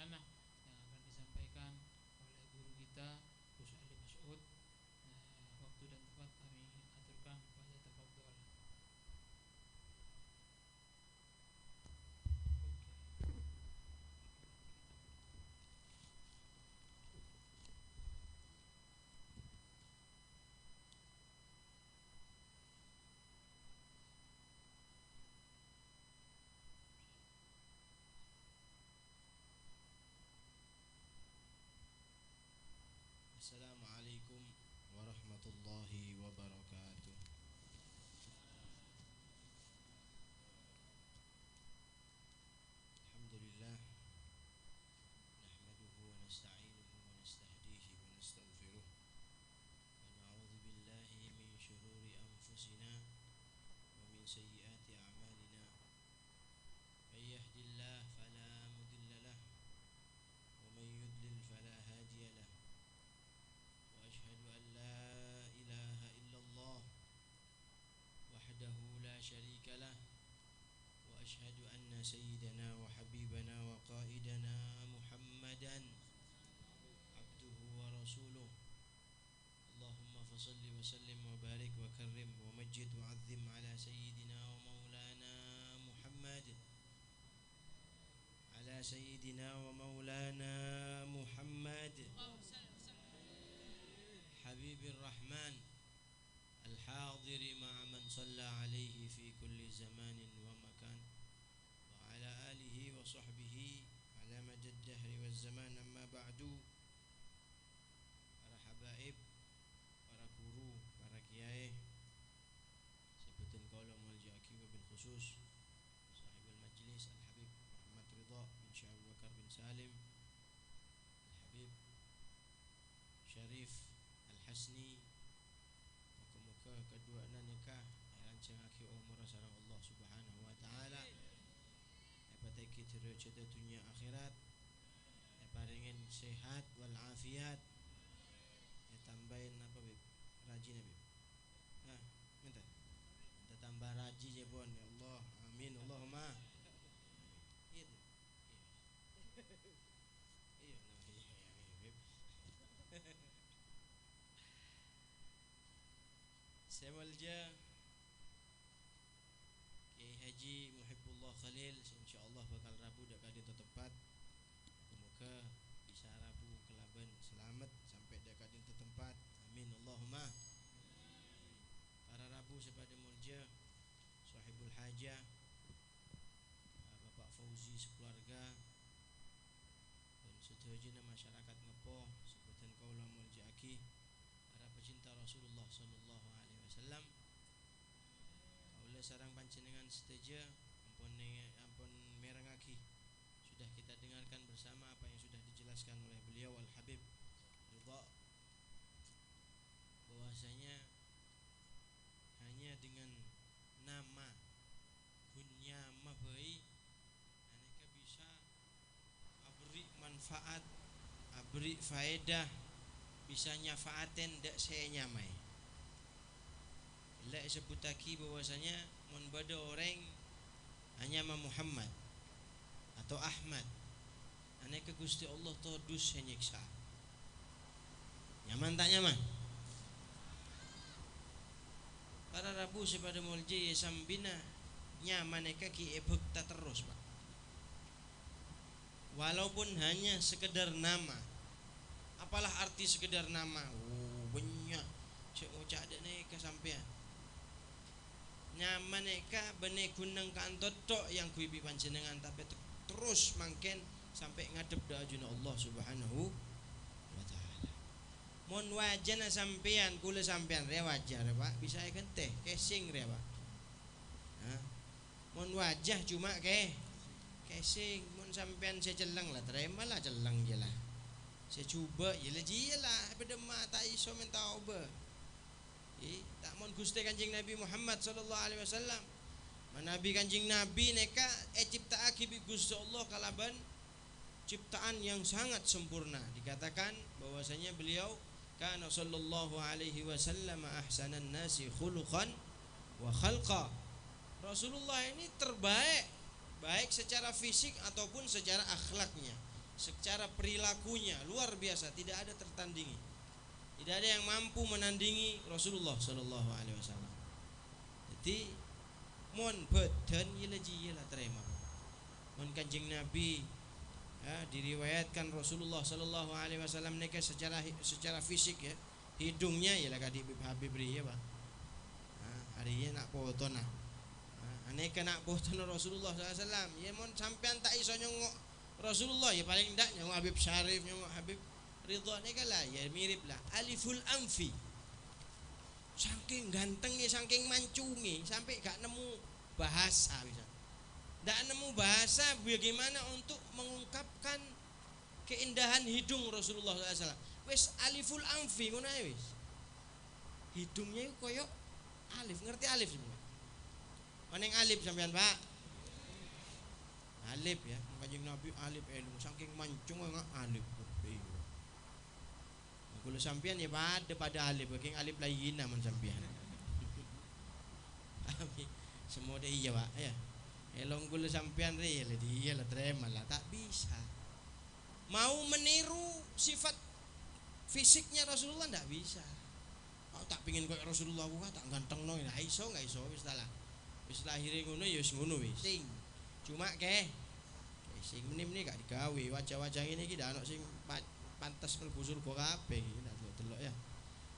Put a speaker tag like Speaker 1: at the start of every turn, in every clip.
Speaker 1: Hasanah yang akan disampaikan oleh guru kita Gus Ali Mas'ud. Waktu dan tempat kami aturkan kepada tafadhol.
Speaker 2: Assalamualaikum warahmatullahi wabarakatuh. Alhamdulillah, nahmaduhu wa nasta'inuhu wa nastahdihi wa nastaghfiruh wa na'udzu billahi min syururi anfusina wa min sayyiati a'malina. May yahdihillahu fala mudilla lahu wa may yudlil fala hadiya lahu. وأشهد أن لا إله إلا الله وحده لا شريك له وأشهد أن سيدنا وحبيبنا وقائدنا محمدا عبده ورسوله. اللهم فصل وسلم وبارك وكرم ومجد وعظم على سيدنا ومولانا محمد، على سيدنا ومولانا محمد حبيب الرحمن الحاضر مع من صلى عليه في كل زمان ومكان وعلى آله وصحبه على مدى الدهر والزمان. أما بعد، para habaib, para guru, para kiai, sebutin kaula muljaki wa bil khusus sahibul majlis Al-Habib Muhammad Ridha bin Syekh Abu Bakar bin Salim, Al-Habib Syarif Al-Hasni. Muka-muka kedua nikah lancangake umur sareng Allah Subhanahu wa taala. Epateki derajat dunia akhirat, paringin sehat wal afiat, tambahin apa bib? Rajin ya bib? Nah, minta. Minta tambah raji je bon ya Allah. Amin Allahumma. Iya. Iya, nah, iya, bib. Semalja Kiai Haji Muhibbullah Khalil, insyaallah bakal Rabu dak kadin tepat. Muga bisa Rabu kelaben selamat sampai dak kadin tempat. Amin Allahumma. Para Rabu sepada mulja Sahibul Hajah Bapak Fauzi sekeluarga dan sedajana masyarakat Ngepoh sebutan kaula mulja aki para pecinta Rasulullah sallallahu alaihi wasallam. Kaula sareng panjenengan sedaja ampun merengaki. Sudah kita dengarkan bersama apa yang sudah dijelaskan oleh beliau Al Habib Ridha, bahwasanya hanya dengan nama kunyama bayi aneka bisa abri manfaat, abri faedah, bisa nyafaaten dak saya nyamai. Lek sebutaki bahwasanya mun bada orang hanya ma Muhammad atau Ahmad, aneka Gusti Allah todus nyiksa. Nyaman tak nyaman? Para Rabu sepada mulji sambina nyaman eka ki ebekta terus Pak. Walaupun hanya sekedar nama. Apalah arti sekedar nama? Oh, banyak. Cek ucap dek neka sampean. Nyaman eka bene guneng kantot tok yang kuibi panjenengan tapi terus mangken sampai ngadep da ajuna Allah Subhanahu wa taala. Mun wajana sampean kula sampean re wajar Pak, bisa kenteh kesing re Pak. Hah? Mun wajah cuma ke kesing, mun sampean seceleng lah terima lah celeng je lah. Saya cuba yelah jilah berdema tak iso minta oba. Tak mon Gusti Kanjeng Nabi Muhammad sallallahu alaihi wasallam. Nabi Kanjeng Nabi neka ciptaake bi Gusti Allah kalaban ciptaan yang sangat sempurna. Dikatakan bahwasanya beliau kana sallallahu alaihi wasallam ahsanan nasi khuluqan wa khalqa. Rasulullah ini terbaik, baik secara fisik ataupun secara akhlaknya. Secara perilakunya luar biasa, tidak ada tertandingi. Tidak ada yang mampu menandingi Rasulullah sallallahu alaihi wasallam. Jadi mon badan yelaji lah terima. Mon Kanjeng Nabi ya, diriwayatkan Rasulullah sallallahu alaihi wasallam neka secara fisik ya, hidungnya ya lah kadi Habib ya Pak. Nah, harinya nak foto nah. Aneka nak foto Rasulullah sallallahu alaihi wasallam. Ya mon sampean tak iso nyongok Rasulullah ya paling ndak nyongok Habib Syarif, nyongok Habib Ridho neka lah ya mirip lah. Aliful amfi. Saking gantengnya, saking mancungi, sampai gak nemu bahasa bisa. Ndak nemu bahasa bagaimana untuk mengungkapkan keindahan hidung Rasulullah SAW. Wis aliful amfi ngono ae wis. Hidungnya iku koyo alif, ngerti alif sampean? Oneng alif sampean, Pak? Alif ya, Kanjeng Nabi alif elung saking mancung nggak alif. Kalau sampean ya pada alif, baking alif lain namun sampean. Semua deh iya Pak ya. Elong kula sampean re ya dia lah terima lah tak bisa. Mau meniru sifat fisiknya Rasulullah ndak bisa. Oh, tak pingin koyo Rasulullah gua tak ganteng no, nggak iso wis ta lah. Wis lahire ngono ya wis ngono wis. Sing cuma ke sing meni-meni gak digawe wajah-wajah ngene iki ndak ono sing pantes mlebu surga kabeh iki tak delok ya.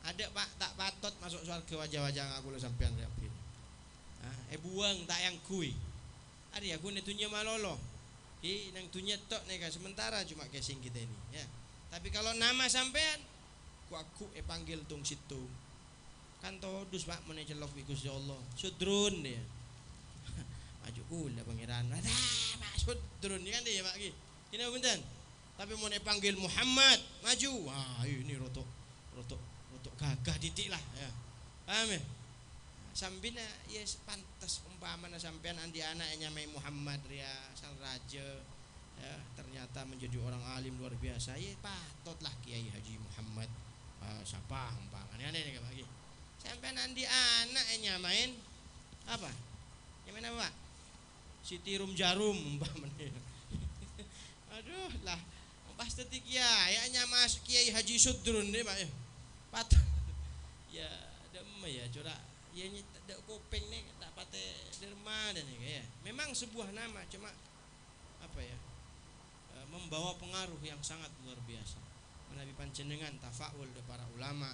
Speaker 2: Ada Pak tak patot masuk surga wajah-wajah aku lho sampean rek. Ah, buang tak yang kui. Ada aku ni dunia malolo. Ki nang dunia tok nek sementara cuma casing kita ini ya. Tapi kalau nama sampean ku aku panggil tung situ. Kan todus Pak meneh celok bi Gusti Allah. Sudrun dia. Maju kula pangeran. Ah, Pak Sudrun kan dia Pak ki. Kene punten. Tapi mau panggil Muhammad maju. Wah, ini rotok gagah titik lah ya. Paham ya? Sambina ya pantas umpamana sampean andi anak nyamai Muhammad ria sang raja ya, ternyata menjadi orang alim luar biasa ya patutlah Kiai Haji Muhammad siapa umpamane aneh nek Pak. Sampean andi anak nyamain apa? Nyamain apa, Pak? Siti Rum Jarum umpamane. Aduh lah pasti kiai ya mas Kiai Haji Sudrun deh Pak ya. Patut ya dem ya corak ya dak kuping nih tak pate derma dan ya. Memang sebuah nama cuma apa ya membawa pengaruh yang sangat luar biasa. Menawi panjenengan tafaul de para ulama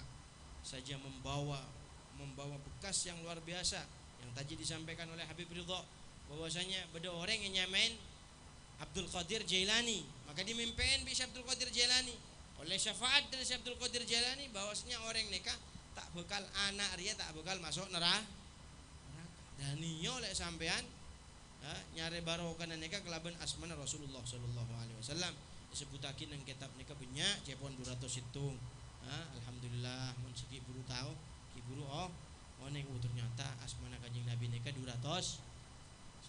Speaker 2: saja membawa bekas yang luar biasa yang tadi disampaikan oleh Habib Ridho bahwasanya beda orang yang nyamain Abdul Qadir Jailani, maka dimimpiin bisa Abdul Qadir Jailani oleh syafaat dari Abdul Qadir Jailani bahwasanya orang nikah tak bekal anak ria tak bekal masuk neraka. Dan niyo lek sampean nyare barokah nikah kelaben asmana Rasulullah sallallahu alaihi wasallam disebutake nang kitab nikah banyak cepon 200 hitung. Alhamdulillah mun segi buru tau ki buru oh oneng ternyata asmana Kanjeng Nabi nikah 200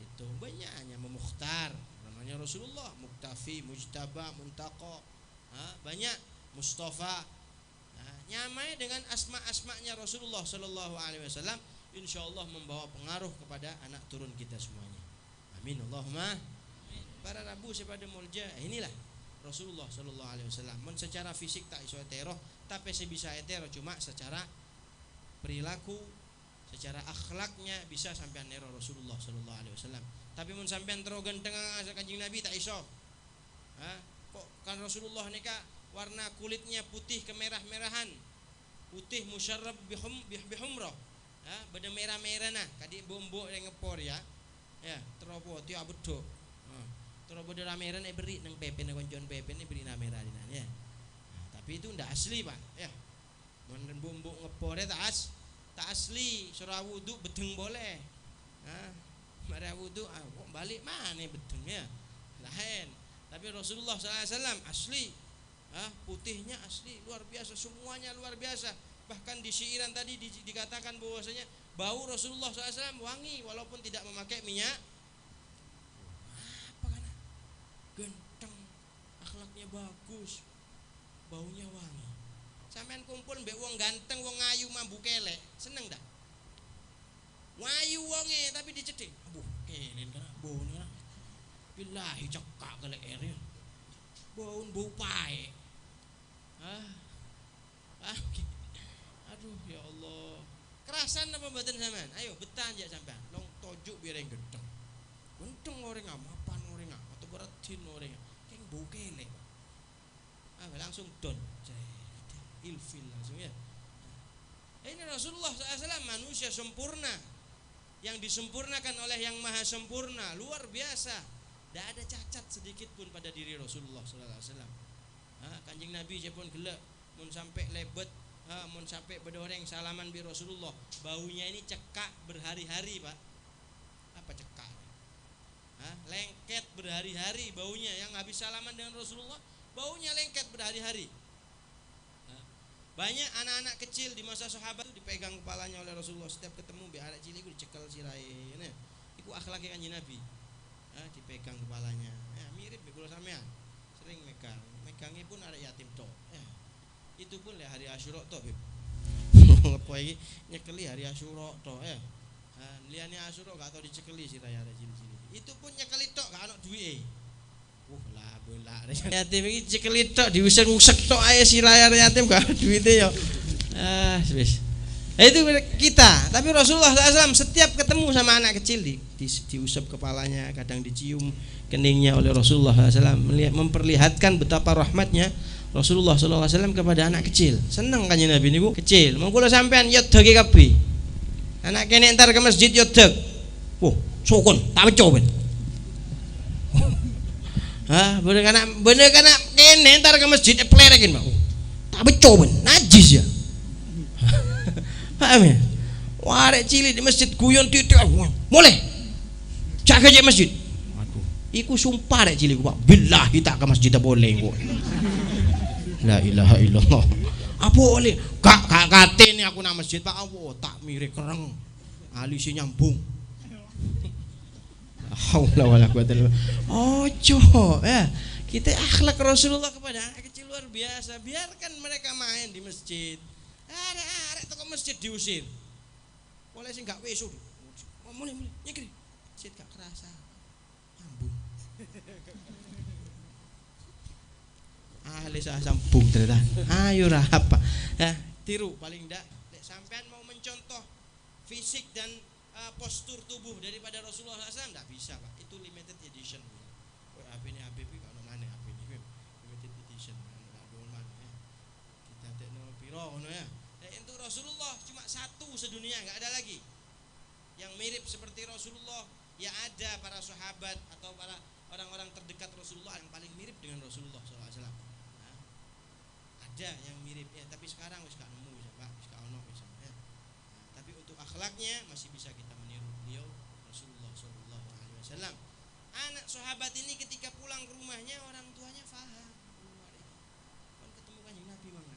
Speaker 2: hitung banyaknya memukhtar namanya Rasulullah, Muktafi, Mujtaba, Muntaqo, banyak Mustafa. Nyamai dengan asma-asmanya Rasulullah sallallahu alaihi wasallam, insyaallah membawa pengaruh kepada anak turun kita semuanya. Amin Allahumma. Amin. Para rabu sepada mulja, inilah Rasulullah sallallahu alaihi wasallam. Men secara fisik tak iso etero, tapi sebisa etero cuma secara perilaku, secara akhlaknya bisa sampean nero Rasulullah sallallahu alaihi wasallam. Tapi mun sampean tero ganteng Kanjeng Nabi tak iso. Ha? Kok kan Rasulullah nika warna kulitnya putih kemerah-merahan. Putih musyarrab bihumrah. Ha, beda merah-merah nah, kadi bombok yang ngepor ya. Ya, terobo tiap bedok. Ha, terobo merah merah nek beri nang pepe nang koncon pepe nek beri merah dinan ya. Nah, tapi itu ndak asli, Pak. Ya. Mun bombok ngepore tak asli, surah wudu bedeng boleh. Ha, mari wudu kok balik mana bedeng ya. Lain. Tapi Rasulullah sallallahu alaihi wasallam asli. Putihnya asli, luar biasa, semuanya luar biasa. Bahkan di syiiran tadi dikatakan bahwasanya bau Rasulullah SAW wangi walaupun tidak memakai minyak. Apa karena ganteng, akhlaknya bagus, baunya wangi. Sampean kumpul mbek wong ganteng, wong ayu mambu kelek, seneng dak? Wayu wonge tapi dicedhik. Abuh, kelen kana, bone kana. Billahi cekak kelek ere. Bau bau pae. Aduh ya Allah. Kerasan apa mboten sampean? Ayo betah njak sampean. Long tojuk bireng gedeng. Gendeng orang mapan orang atau beredin orang. Keng bau kelek. Ah, langsung don. Ilfil langsung ya. Ini Rasulullah SAW manusia sempurna yang disempurnakan oleh yang maha sempurna, luar biasa. Tidak ada cacat sedikit pun pada diri Rasulullah SAW. Kanjeng Nabi pun gelak, mun sampai lebet, mun sampai bedoreng salaman bi Rasulullah, baunya ini cekak berhari-hari, Pak. Apa cekak? Lengket berhari-hari baunya. Yang habis salaman dengan Rasulullah, baunya lengket berhari-hari. Banyak anak-anak kecil di masa sahabat itu dipegang kepalanya oleh Rasulullah. Setiap ketemu bi arek cilik iku dicekel sirahe. Nah, iku akhlake Kanjeng Nabi. Dipegang kepalanya. Ya, mirip bi kula sampean. Sering megang. Megange pun arek yatim tok. Ya. Itu pun lek hari Asyura tok, Bib. Apa iki nyekeli hari Asyura tok ya. Liyane Asyura gak tau dicekeli sirahe arek cilik-cilik. Itu pun nyekeli tok gak ono duwike. Lah bola yatim iki cekeli tok diusek-usek tok ae sirahe yatim gak duwite ya. Wis. Itu kita, tapi Rasulullah SAW setiap ketemu sama anak kecil diusap kepalanya, kadang dicium keningnya oleh Rasulullah SAW, memperlihatkan betapa rahmatnya Rasulullah SAW kepada anak kecil. Seneng kan Nabi niku kecil. Mong kula sampean yodeg kabeh. Anak kene entar ke masjid yodeg. Wah, sokon, tak beco ben. Hah, bener kana kene entar ke masjid plerekin, Pak. Tak beco ben, najis ya. Paham ya? Wah, arek cilik di masjid guyon titik mulai. Jaga je masjid. Aduh, iku sumpah arek cilik Pak. Billahi tak ke masjid tak boleh kok. La ilaha illallah. Apa boleh? Gak katene aku nang masjid Pak. Apa tak mirip kereng. Alise nyambung. Haula wala quwata illa billah. Ojo ya. Kita akhlak Rasulullah kepada anak kecil luar biasa. Biarkan mereka main di masjid. Arek-arek teko masjid diusir. Oleh sing gak wesu. Mulai nyekri. Masjid gak kerasa. Nyambung. Ahli sah sambung ternyata. Ayo ra apa. Ya, tiru paling ndak nek sampean mau mencontoh fisik dan postur tubuh daripada Rasulullah SAW ndak bisa, Pak. Itu limited edition. Kowe HP-ne HP iki gak ono maneh HP ini limited edition. Gak ono maneh ya. Didadekno piro ngono ya. Untuk Rasulullah cuma satu sedunia, nggak ada lagi yang mirip seperti Rasulullah. Ya ada para sahabat atau para orang-orang terdekat Rasulullah yang paling mirip dengan Rasulullah SAW. Nah, ada yang mirip ya, tapi sekarang wis gak nemu wis Pak, wis gak ono wis ya. Nah, tapi untuk akhlaknya masih bisa kita meniru beliau Rasulullah SAW. Anak sahabat ini ketika pulang ke rumahnya orang tuanya faham. Kan ketemu Kanjeng Nabi mang.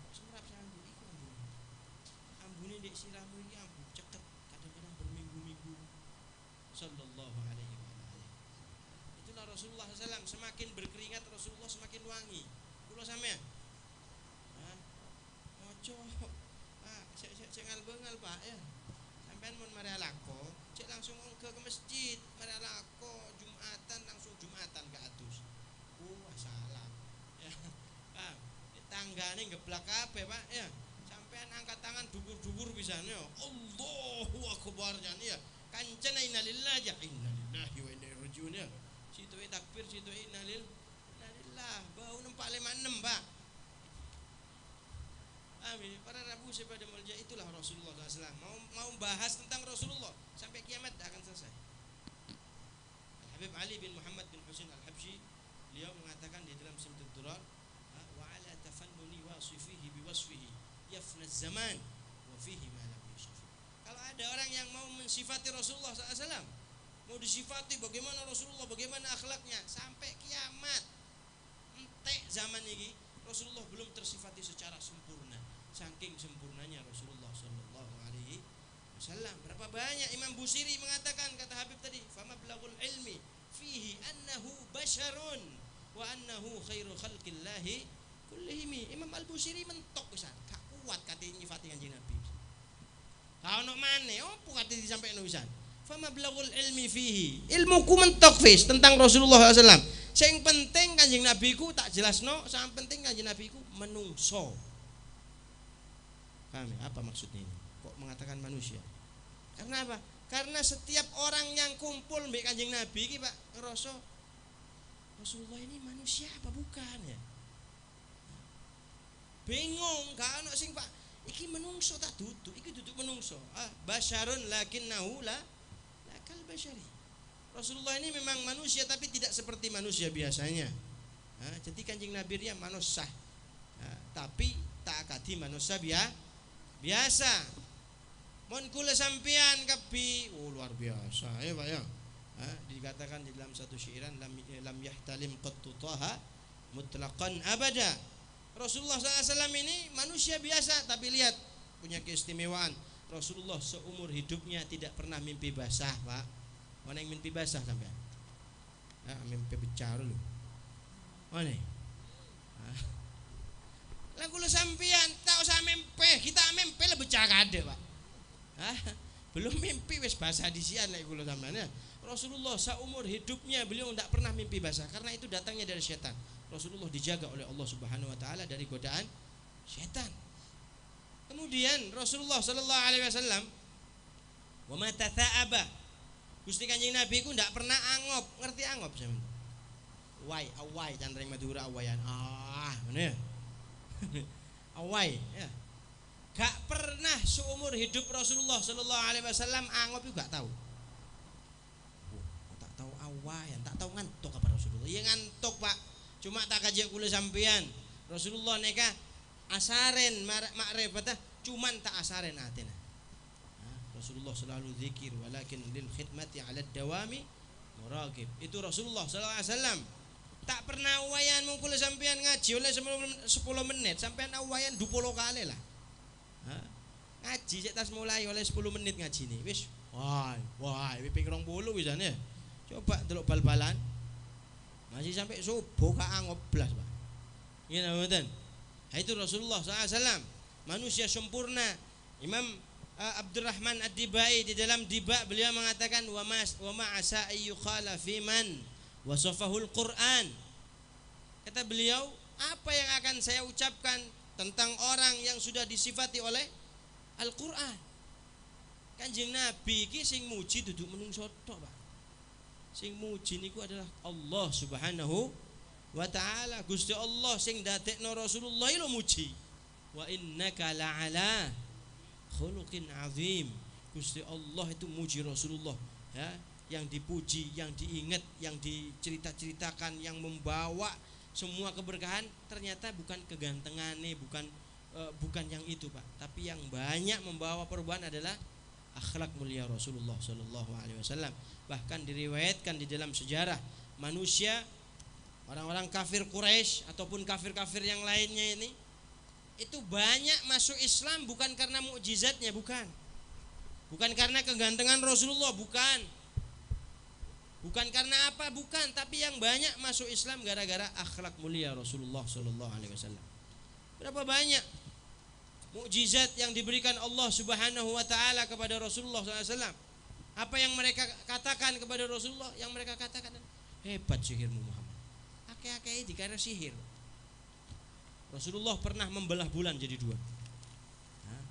Speaker 2: Semerap ambu iku ambu. Ambune ndek sirahmu iki ambu ceket, kadang-kadang berminggu-minggu. Sallallahu alaihi wa alihi. Itulah Rasulullah SAW, semakin berkeringat Rasulullah semakin wangi. Kula sampean. Hah? Ojo. Pak, sek ngal-bengal, Pak ya. Sampean mun mari alako, cek langsung ke masjid, mari alako Jumatan langsung Jumatan ke atus. Wah, salah. Ya. Paham? Tanggane ngeblak kabeh, Pak ya. Sampean angkat tangan dukur-dukur pisane ya. Allahu akbar jan ya. Kancana innalillahi ya innalillahi wa inna ilaihi rajiun ya. Situke takbir, situke innalillahi. Bau 456, Pak. Amin. Para rabu pada mulia itulah Rasulullah SAW. Mau bahas tentang Rasulullah sampai kiamat tidak akan selesai. Al-Habib Ali bin Muhammad bin Husain Al-Habsyi, beliau mengatakan di dalam Simtud Durar, wa ala tafannuni wasifihi biwasfihi yafna zaman wa fihi ma lam yusaf. Kalau ada orang yang mau mensifati Rasulullah SAW, mau disifati bagaimana Rasulullah, bagaimana akhlaknya, sampai kiamat entek zaman ini Rasulullah belum tersifati secara sempurna. Saking sempurnanya Rasulullah sallallahu alaihi wasallam. Berapa banyak Imam Busiri mengatakan, kata Habib tadi, famablagul ilmi fihi annahu basharun wa annahu khairu khalqillahi kullihim. Imam Al-Busiri mentok pisan, gak kuat kate nyifati Kanjeng Nabi. Gak ono maneh opo kate disampaikan pisan. Famablagul ilmi fihi. Ilmuku mentok fis tentang Rasulullah SAW. Sing penting Kanjeng Nabi ku tak jelasno, sing penting Kanjeng Nabi ku menungso. Paham ya? Apa maksudnya ini? Kok mengatakan manusia? Karena apa? Karena setiap orang yang kumpul mbek Kanjeng Nabi iki Pak ngerasa Rasulullah ini manusia apa bukan ya? Bingung, gak ono sing Pak iki menungso tak duduk, iki duduk menungso. Ah, basyarun lakinnahu la kal basyari. Rasulullah ini memang manusia tapi tidak seperti manusia biasanya. Nah, jadi Kanjeng Nabi dia manusia. Nah, tapi tak akadi manusia biasa. Mun kula sampean kabi, oh luar biasa ya Pak ya. Nah, dikatakan di dalam satu syairan lam yahtalim qattu taha mutlaqan abada. Rasulullah SAW ini manusia biasa tapi lihat punya keistimewaan. Rasulullah seumur hidupnya tidak pernah mimpi basah, Pak. Mana yang mimpi basah sampean? Ah, mimpi pecah lho. Mana? Lah kula sampean tak usah mimpi, kita mimpi lebih pecah kade, Pak. Ah, belum mimpi wis basah disian lek kula sampean ya. Rasulullah seumur hidupnya beliau tidak pernah mimpi basah karena itu datangnya dari setan. Rasulullah dijaga oleh Allah Subhanahu wa taala dari godaan setan. Kemudian Rasulullah sallallahu alaihi wasallam wa ma tata'aba. Gusti Kanjeng Nabi ku ndak pernah angop, ngerti angop sampean? Awai, awai candreng Madura awayan. Ah, ngono ya. Awai ya. Gak pernah seumur hidup Rasulullah sallallahu alaihi wasallam angop itu gak tahu. Oh, tak tahu awayan, tak tahu ngantuk apa Rasulullah. Iya ngantuk, Pak. Cuma tak kaji kula sampean. Rasulullah neka asaren makrifat cuman tak asaren atina. Rasulullah selalu zikir walakin lil khidmati ala dawami muraqib. Itu Rasulullah sallallahu alaihi wasallam. Tak pernah awayan mung kula sampean ngaji oleh 10 menit, sampean awayan 20 kali lah. Ha? Ngaji sik tas mulai oleh 10 menit ngaji nih. Wis, wah, wah, ping 20 wisane. Coba delok bal-balan. Masih sampai subuh gak angop blas, Pak. Ngene mboten? Ha itu Rasulullah sallallahu alaihi wasallam, manusia sempurna. Imam Abdurrahman Ad-Dibai di dalam Diba beliau mengatakan wa ma asa ayyukhala fi man wasafahul Quran. Kata beliau, apa yang akan saya ucapkan tentang orang yang sudah disifati oleh Al-Quran? Kanjeng Nabi iki sing muji duduk menungso tok, Pak. Sing muji niku adalah Allah Subhanahu wa taala. Gusti Allah sing dadekno Rasulullah lho muji. Wa innaka la'ala khuluqin azim. Gusti Allah itu muji Rasulullah ya, yang dipuji, yang diingat, yang dicerita-ceritakan, yang membawa semua keberkahan ternyata bukan kegantengane, bukan yang itu, Pak, tapi yang banyak membawa perubahan adalah akhlak mulia Rasulullah sallallahu alaihi wasallam. Bahkan diriwayatkan di dalam sejarah manusia, orang-orang kafir Quraisy ataupun kafir-kafir yang lainnya ini itu banyak masuk Islam bukan karena mukjizatnya, bukan. Bukan karena kegantengan Rasulullah, bukan. Bukan karena apa, bukan, tapi yang banyak masuk Islam gara-gara akhlak mulia Rasulullah sallallahu alaihi wasallam. Berapa banyak mukjizat yang diberikan Allah Subhanahu wa taala kepada Rasulullah sallallahu alaihi wasallam. Apa yang mereka katakan kepada Rasulullah? Yang mereka katakan, hebat sihirmu Muhammad. Akeh-akeh dikira sihir. Rasulullah pernah membelah bulan jadi dua. Nah,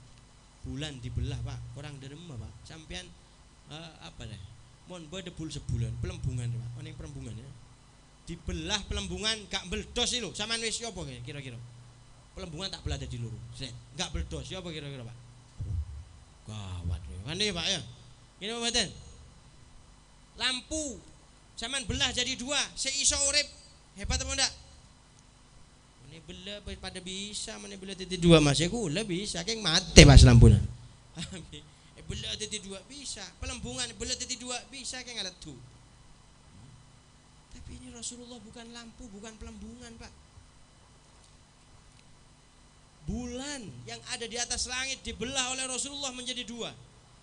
Speaker 2: bulan dibelah, Pak, kurang derema, Pak. Sampean apa dah? Mon bedebul sebulan, pelembungan, Pak. Ono pelembungan ya. Dibelah pelembungan gak mbeldos lho. Sampean wis apa kira-kira? Pelembungan tak belah dadi loro. Set, gak mbeldos ya apa kira-kira, Pak? Gawat. Kan ya, Pak ya. Ngene apa mboten? Lampu sampean belah jadi dua, sik iso urip. Hebat apa ndak? Mene belah pada bisa, mene belah dadi dua Mas. Ya kula bisa, keng mati Mas lampuna. Belah dadi dua bisa, pelembungan belah dadi dua bisa keng ngaledu. Tapi ini Rasulullah bukan lampu, bukan pelembungan, Pak. Bulan yang ada di atas langit dibelah oleh Rasulullah menjadi dua.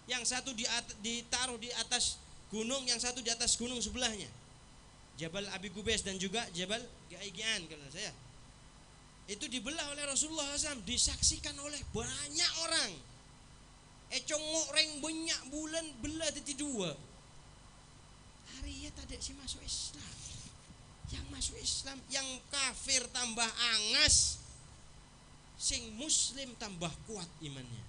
Speaker 2: Yang satu ditaruh di atas gunung, yang satu di atas gunung sebelahnya. Jabal Abi Qubais dan juga Jabal Gaigian kalau saya. Itu dibelah oleh Rasulullah SAW, disaksikan oleh banyak orang. Congok reng banyak bulan belah jadi dua. Hari ya tadi si masuk Islam. Yang masuk Islam, yang kafir tambah angas, sing muslim tambah kuat imannya.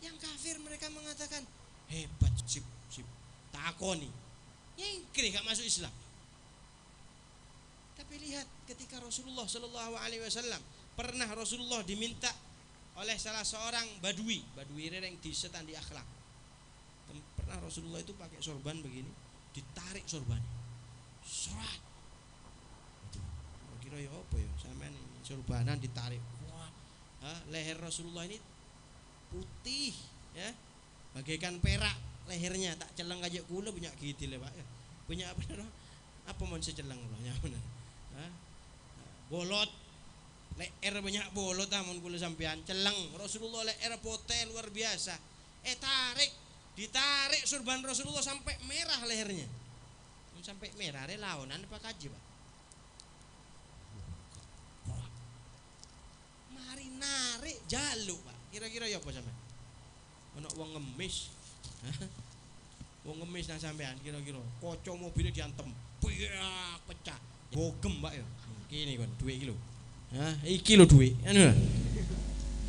Speaker 2: Yang kafir mereka mengatakan hebat, sip sip, takoni, nyingkri gak masuk Islam. Tapi lihat ketika Rasulullah Shallallahu Alaihi Wasallam, pernah Rasulullah diminta oleh salah seorang badui, badui yang disetan di akhlak. Pernah Rasulullah itu pakai sorban begini, ditarik sorbannya, surat. Kira ya apa ya? Sampean ini sorbanan ditarik, wah, leher Rasulullah ini putih, ya, bagaikan perak lehernya. Tak celeng aja kula punya gitu lah Pak. Punya apa? Apa mau seceleng ya? Bolot, leher banyak bolot amun kula sampean celeng. Rasulullah leher potel luar biasa. Tarik, ditarik surban Rasulullah sampai merah lehernya. Sampai merah, re laonan apa kaji Pak? Mari narik jaluk Pak. Kira-kira ya apa sampean? Ono wong ngemis. Wong ngemis nang sampean kira-kira kaca mobilnya diantem, biak pecah. Bogem Pak ya. Kene kon dhuwit iki lho. Hah, iki lho dhuwit. Anu.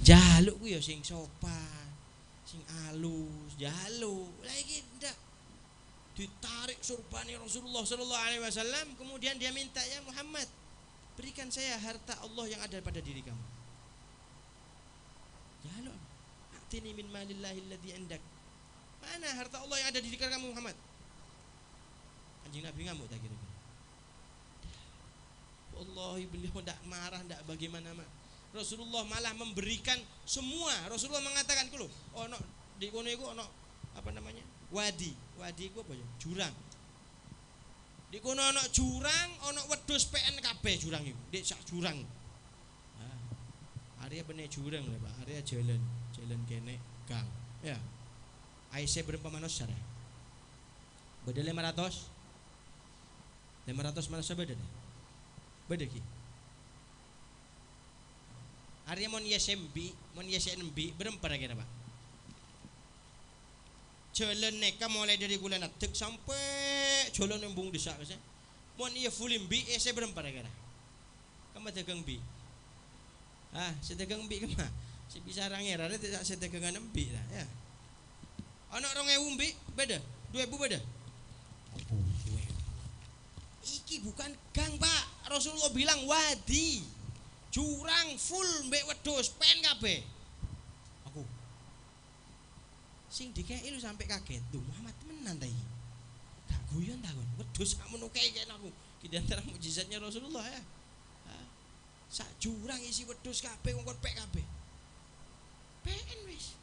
Speaker 2: Jaluk ku ya sing sopan, sing alus, jaluk. Lah iki ndak. Ditarik surbane Rasulullah sallallahu alaihi wasallam, kemudian dia minta, "Ya Muhammad, berikan saya harta Allah yang ada pada diri kamu." Jaluk. Atini min malillahi alladzi indak. Mana harta Allah yang ada di diri kamu Muhammad? Anjing Nabi ngamuk tak kira-kira? Wallahi beliau tidak marah, tidak bagaimana mak. Rasulullah malah memberikan semua. Rasulullah mengatakan kulo, ono di kono iku ono apa namanya? Wadi. Wadi iku apa ya? Jurang. Di kono ono jurang, ono wedhus PN kabeh jurang iku. Dik sak jurang. Nah, area benih jurang lho Pak, area jalan, jalan kene gang. Ya. AIC berapa manusia? Beda 500. 500 manusia beda deh. Beda ki. Area mon YSMB, mon YSNB berapa kira Pak? Jalan neka mulai dari Kuala Natek sampai jalan embung desa biasa. Mon iya full B, EC berapa kira? Kamu dagang B. Ah, sedagang B kemana? Si bisa rangera, tidak sedagangan B lah ya. Anak 2000 B beda, 2000 beda. Iki bukan gang Pak. Rasulullah bilang wadi, jurang full mbek wedhus pen kabeh. Aku sing dikeki lu sampai kaget. Duh Muhammad temenan ta iki. Gak guyon ta kon. Wedhus sakmono kae kene aku. Iki antara mukjizatnya Rasulullah ya. Sak jurang isi wedhus kabeh wong kon pek kabeh. Pen wis.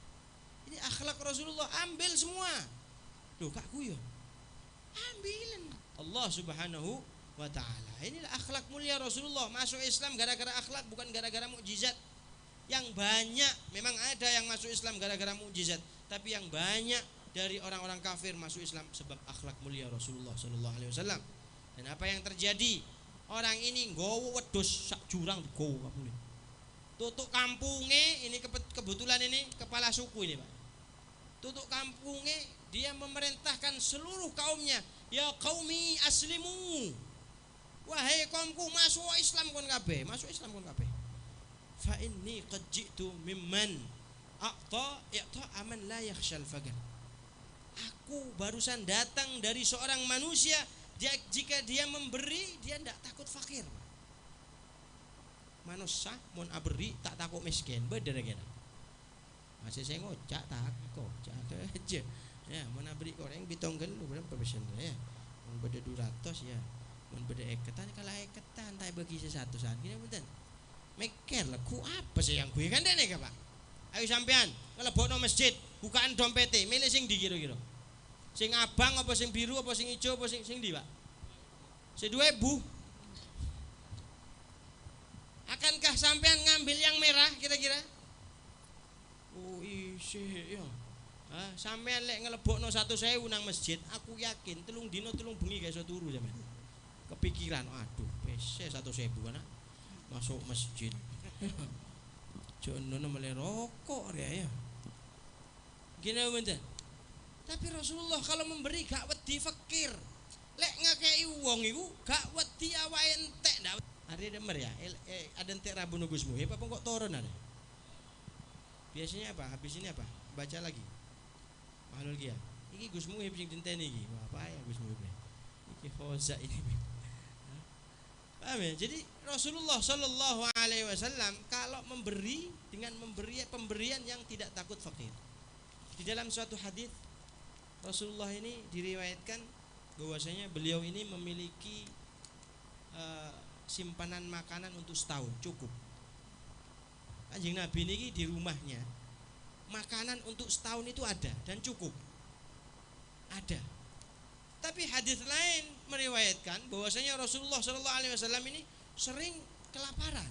Speaker 2: Ini akhlak Rasulullah, ambil semua. Loh gak guyon. Ambilan. Allah Subhanahu wa ta'ala. Inilah akhlak mulia Rasulullah. Masuk Islam gara-gara akhlak, bukan gara-gara mukjizat. Yang banyak memang ada yang masuk Islam gara-gara mukjizat, tapi yang banyak dari orang-orang kafir masuk Islam sebab akhlak mulia Rasulullah sallallahu alaihi wasallam. Dan apa yang terjadi? Orang ini nggowo wedhus sak jurang digowo kampunge. Tutuk kampunge ini kebetulan ini kepala suku ini, Pak. Tutuk kampunge dia memerintahkan seluruh kaumnya, ya qaumi aslimu. Wahai kaumku, masuk Islam kon kabeh, masuk Islam kon kabeh. Fa inni qad ji'tu mimman a'ta i'ta aman la yakhshal faqr. Aku barusan datang dari seorang manusia, dia, jika dia memberi dia tidak takut fakir. Manusia mun aberi tak takut miskin, beda kira. Masih saya ngocak takut, aja. Ya, mun aberi orang bitong gelu berapa persen ya. Mun beda 200 ya. Mun beda eketan kalau eketan tak bagi sesatusan. Gini punten. Mikir lah, ku apa sih yang gue kan dene Pak? Ayo sampean ngelebokno masjid, bukaan dompete, milih sing ndi kira-kira? Sing abang apa sing biru apa sing ijo apa sing sing ndi, Pak? Sing 2000. Akankah sampean ngambil yang merah kira-kira? Oh isih ya. Ah, sampean lek ngelebokno 1.000 nang masjid, aku yakin 3 dina 3 bengi gak iso turu sampean. Kepikiran, aduh, PC 1.000 kan masuk masjid. Jono mulai rokok ya. Gini bentar. Tapi Rasulullah kalau memberi gak wedi fakir. Lek ngekeki wong iku gak wedi awake entek ndak. Ada demer ya, ada entek Rabu Gus Muhib apa kok turun ada? Biasanya apa? Habis ini apa? Baca lagi. Mahlul ya. Iki Gus Muhib sing dinteni iki. Wah, apa ya Gus Muhib? Iki khoza ini. Paham ya? Jadi Rasulullah Shallallahu Alaihi Wasallam kalau memberi dengan memberi pemberian yang tidak takut fakir. Di dalam suatu hadis Rasulullah ini diriwayatkan bahwasanya beliau ini memiliki simpanan makanan untuk setahun cukup. Kanjeng Nabi ini di rumahnya makanan untuk setahun itu ada dan cukup. Ada. Tapi hadis lain meriwayatkan bahwasanya Rasulullah Shallallahu Alaihi Wasallam ini sering kelaparan.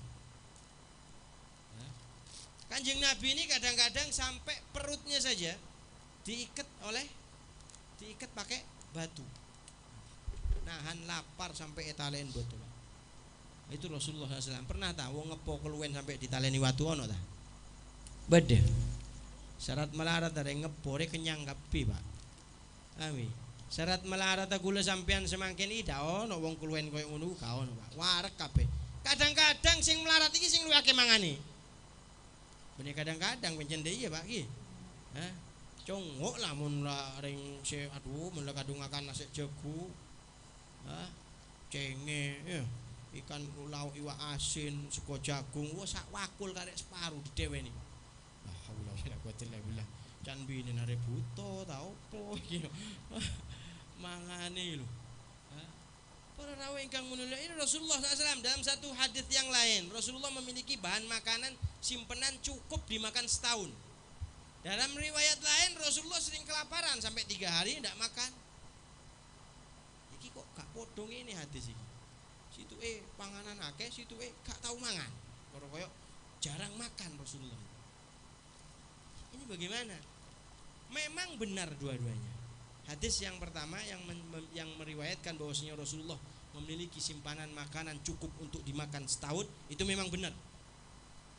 Speaker 2: Kanjeng Nabi ini kadang-kadang sampai perutnya saja diikat pakai batu. Nahan lapar sampai etalen batu. Itu Rasulullah SAW. Pernah tahu ngepo keluwen sampai ditaleni watu ono ta? Bede. Syarat melarat ada ngepore kenyang kabeh, Pak. Amin. Syarat melarat kula sampean semangkin iki dak ono wong keluwen koyo ngono gak ono, Pak. Wareg kabeh. Kadang-kadang sing melarat iki sing luwih akeh mangane. Bener kadang-kadang pancen iya, Pak iki. Hah? Congok lah mun lah ring se aduh mun kadung akan nasi jago. Hah? Cenge ya. Ikan lauk iwak asin, sego jagung, wah sak wakul karek separuh dideweni. La haula wala quwata illa billah. Can bine nare buta ta opo iki. Mangane lho. Para rawuh ingkang munulya, ini Rasulullah SAW dalam satu hadis yang lain, Rasulullah memiliki bahan makanan simpenan cukup dimakan setahun. Dalam riwayat lain Rasulullah sering kelaparan sampai 3 hari tidak makan. Iki kok gak podong ini hadis iki. Situ panganan akeh, situ gak tahu mangan. Koyo jarang makan Rasulullah. Ini bagaimana? Memang benar dua-duanya. Hadis yang pertama yang meriwayatkan bahwasanya Rasulullah memiliki simpanan makanan cukup untuk dimakan setahun, itu memang benar.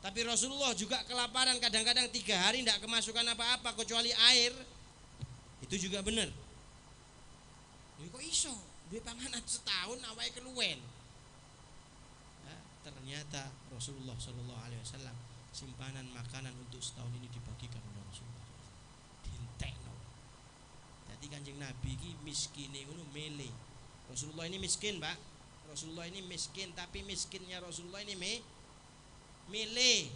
Speaker 2: Tapi Rasulullah juga kelaparan kadang-kadang 3 hari tidak kemasukan apa-apa kecuali air. Itu juga benar. Lha kok iso duwe panganan setahun awake keluwen? Nah, ternyata Rasulullah Shallallahu Alaihi Wasallam simpanan makanan untuk setahun ini dibagikan oleh Rasulullah. Dintekno. Jadi Kanjeng Nabi iki miskine ngono mele. Rasulullah ini miskin, Pak. Rasulullah ini miskin, tapi miskinnya Rasulullah ini mele.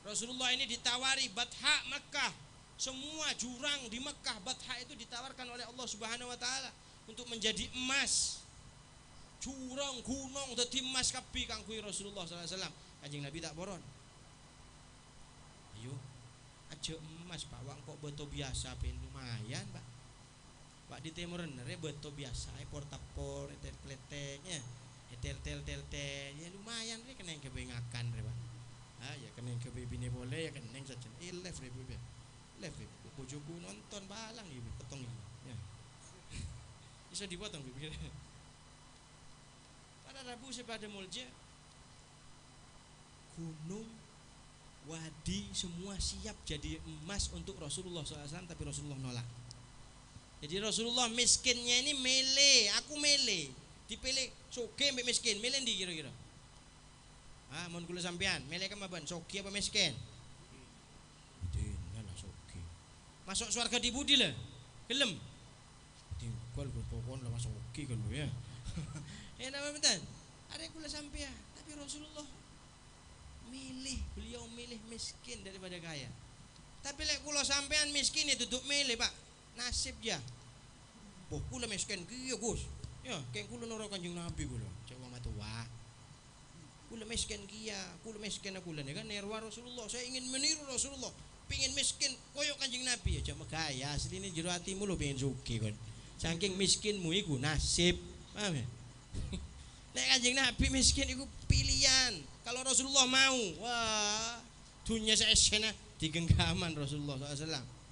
Speaker 2: Rasulullah ini ditawari Batha Mekah. Semua jurang di Mekah Batha itu ditawarkan oleh Allah Subhanahu wa taala untuk menjadi emas. Jurang gunung dadi emas kabeh kanggo Rasulullah sallallahu alaihi wasallam. Kanjeng Nabi tak boron. Ayo, aja emas Pak, wong kok beto biasa ben lumayan, Pak. Pak di timur nere beto biasa, portapor, etel kletek ya. Etel tel tel tel ya lumayan re keneng kebengakan re, Pak. Ah ya keneng kebebine boleh ya keneng saja. Left re be. Left re. Bojoku nonton balang iki potong iki. Ya. Iso dipotong pikir. Pada Rabu sepada mulja gunung wadi semua siap jadi emas untuk Rasulullah SAW, tapi Rasulullah nolak. Jadi Rasulullah miskinnya ini mele, aku mele, dipilih soge mbek miskin, mele ndi kira-kira? Ah, mun kula sampean, mele kemaban, soge apa miskin? Dene lah soge. Masuk surga di budi lah. Gelem. Tinggal pokon lah masuk soge kan ya. Nama bentar. Ada kula sampean, tapi Rasulullah milih, beliau milih miskin daripada kaya. Tapi lek kula sampean miskin itu duduk milih, Pak. Nasib ya. Boh kula miskin ki ya, Gus. Ya, keng kula noro Kanjeng Nabi kula. Cek wong matua. Kula miskin ki ya, kula miskin kula kan niru Rasulullah. Saya ingin meniru Rasulullah. Pingin miskin koyo Kanjeng Nabi ya, jak megaya. Asline jero atimu lho pengin sugih kon. Saking miskinmu iku nasib. Paham ya? Nek Kanjeng Nabi miskin iku pilihan. Kalau Rasulullah mau, wah, dunia seesena di genggaman Rasulullah SAW.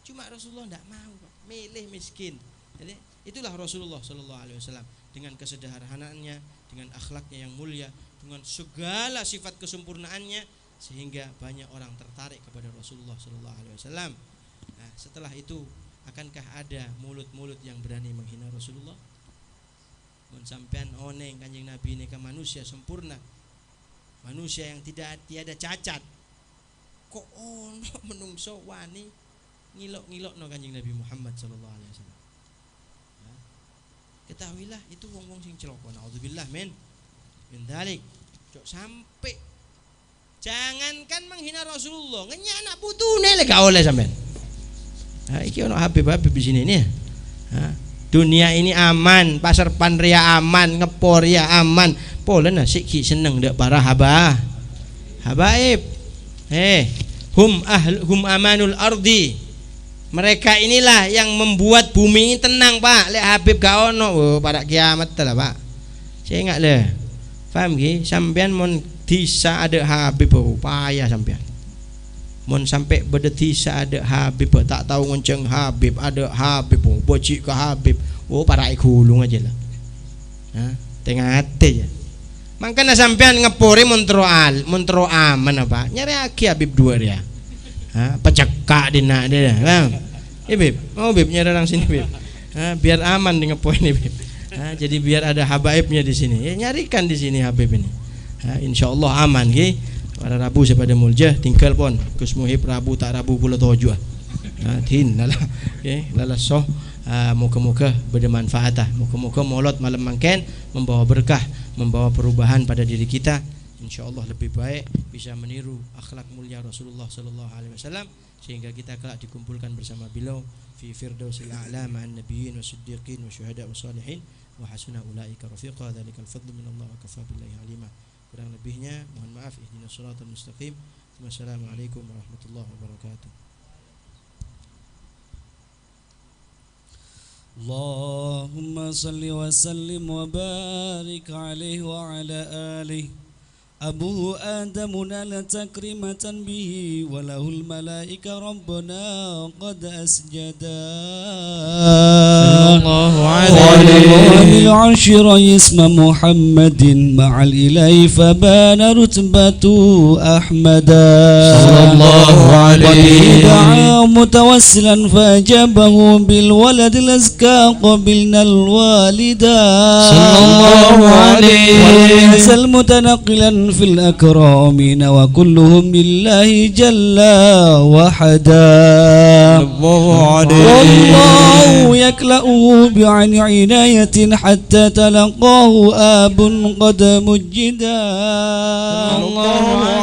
Speaker 2: Cuma Rasulullah tidak mau, Pak. Milih miskin. Jadi itulah Rasulullah SAW dengan kesederhanaannya, dengan akhlaknya yang mulia, dengan segala sifat kesempurnaannya, sehingga banyak orang tertarik kepada Rasulullah SAW. Nah, setelah itu, akankah ada mulut-mulut yang berani menghina Rasulullah? Mun sampean oneng Kanjeng Nabi ini ke manusia sempurna, manusia yang tidak tiada cacat. Kok ono menungso wani ngilok-ngilokno Kanjeng Nabi Muhammad sallallahu alaihi wasallam. Ya. Ketahuilah itu wong-wong sing celaka. Naudzubillah min dzalik. Cok sampai jangankan menghina Rasulullah, ngenyak anak putune lek gak oleh sampean. Nah, iki ono Habib-habib di sini ini. Ya. Dunia ini aman, pasar Panria aman, Ngeporia aman. Polen sik ki seneng ndek para habaib. Hum ahl hum amanul ardi. Mereka inilah yang membuat bumi ini tenang, Pak. Lek Habib gak ono, oh, pada kiamat lah, Pak. Saya ingat le. Paham ki? Sampean mon disa ada Habib, oh, payah sampean. Mon sampai berdetisa ada Habib, tak tahu ngonceng Habib, ada Habib, oh, bocik ke Habib, oh para gulung aja lah. Hah, tengah hati ya. Makanya sampean ngepori montro al, montro aman apa? Nyari aki Habib dua dia. Hah, pecekak dina dia. Paham? Eh Bib, mau Bib nyari orang sini Bib. Hah, biar aman di ngepoi ini Bib. Hah, jadi biar ada habaibnya di sini. Ya, nyarikan di sini Habib ini. Hah, insyaallah aman ki. Pada Rabu saya pada muljah tinggal pon Gus Muhib Rabu tak Rabu kula toju ah. Ha tin lala okey lala soh moga-moga bermanfaat ah. Moga-moga molot malam mangken membawa berkah, membawa perubahan pada diri kita. Insyaallah lebih baik bisa meniru akhlak mulia Rasulullah sallallahu alaihi wasallam sehingga kita kelak dikumpulkan bersama beliau fi firdausil a'la ma'an nabiyyin wasiddiqin wasyuhada wassalihin wa hasuna ulaika rafiqa. Dzalikal fadlu minallah wa kafa billahi alima. Kurang lebihnya mohon maaf. Ihdinas siratal mustaqim. Wassalamualaikum warahmatullahi wabarakatuh.
Speaker 3: Allahumma salli wa sallim wa barik alaihi wa ala alihi. أبوه آدم نال تكريمة به وله الملائكة ربنا قد أسجدا.
Speaker 1: صلى الله عليه
Speaker 3: بالعرش اسم محمد مع الإله فبان رتبة أحمدا.
Speaker 1: صلى الله عليه
Speaker 3: دعا متوسلا فأجابه بالولد الأزكى قبلنا الوالدا.
Speaker 1: صلى الله عليه
Speaker 3: ولم يزل متنقلا في الأكرامين وكلهم لله جل وحدا. والله يكلأه بعن عناية حتى تلقاه آب قد مجدا.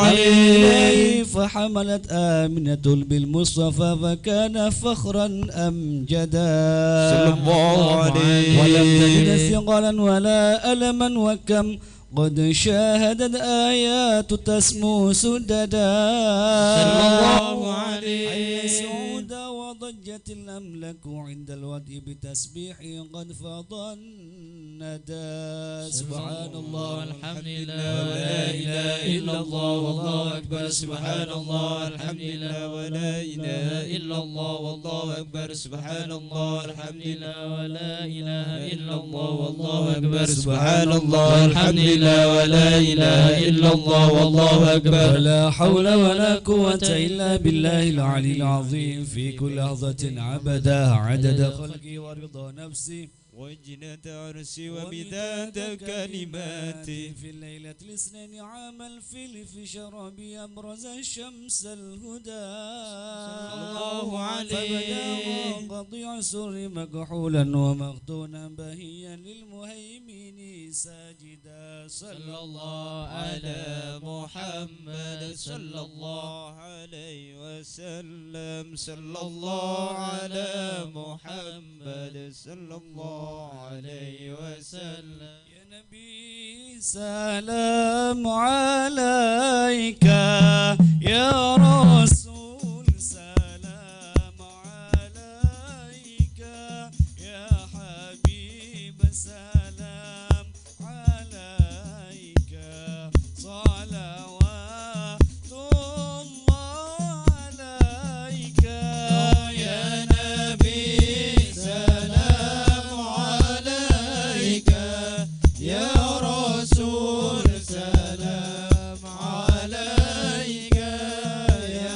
Speaker 3: عليه فحملت آمنة بالمصطفى فكان فخرا أمجدا. ولم تجد ثقلا ولا ألما وكم قد شاهدت آيات تسمو سددا.
Speaker 1: صلى الله عليه
Speaker 3: سعودا وضجت الأملك عند الودء بتسبيح قد فاض الندى. سبحان الله
Speaker 1: الحمد لله ولا إله إلا الله والله أكبر. سبحان الله الحمد لله ولا إله إلا الله والله أكبر. سبحان الله الحمد لله ولا إله إلا الله والله أكبر. سبحان الله الحمد لله ولا إله إلا الله والله أكبر.
Speaker 3: ولا حول ولا قوة إلا بالله العلي العظيم في كل لحظة عبدا عدد خلقي ورضا نفسي
Speaker 4: وجنة عرسي ومداد كلماتي.
Speaker 3: في الليلة الاثنين عام الفيل في شرابي أبرز الشمس الهدى.
Speaker 1: صلى الله عليه
Speaker 3: فبدا قطيع سر مكحولا ومختونا بهيا للمهيمن ساجدا.
Speaker 1: صلى الله على محمد صلى الله
Speaker 4: عليه وسلم. صلى الله على محمد صلى الله عليه وسلم.
Speaker 3: يا نبي سلام عليك يا رسول سلام عليك يا حبيب سلام عليك صلوات الله عليك
Speaker 4: يا نبي سلام عليك يا رسول سلام عليك يا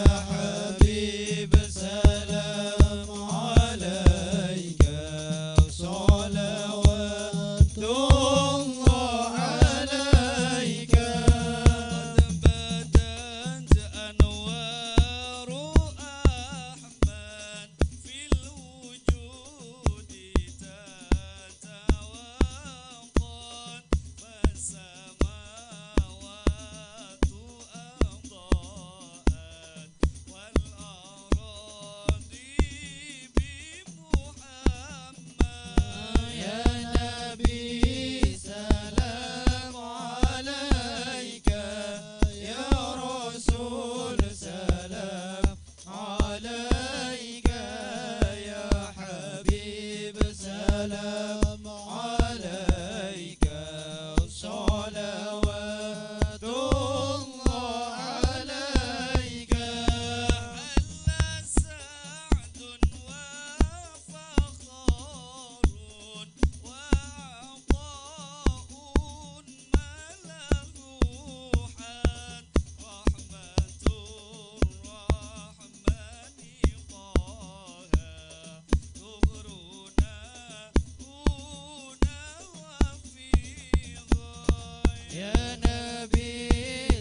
Speaker 4: يا نبي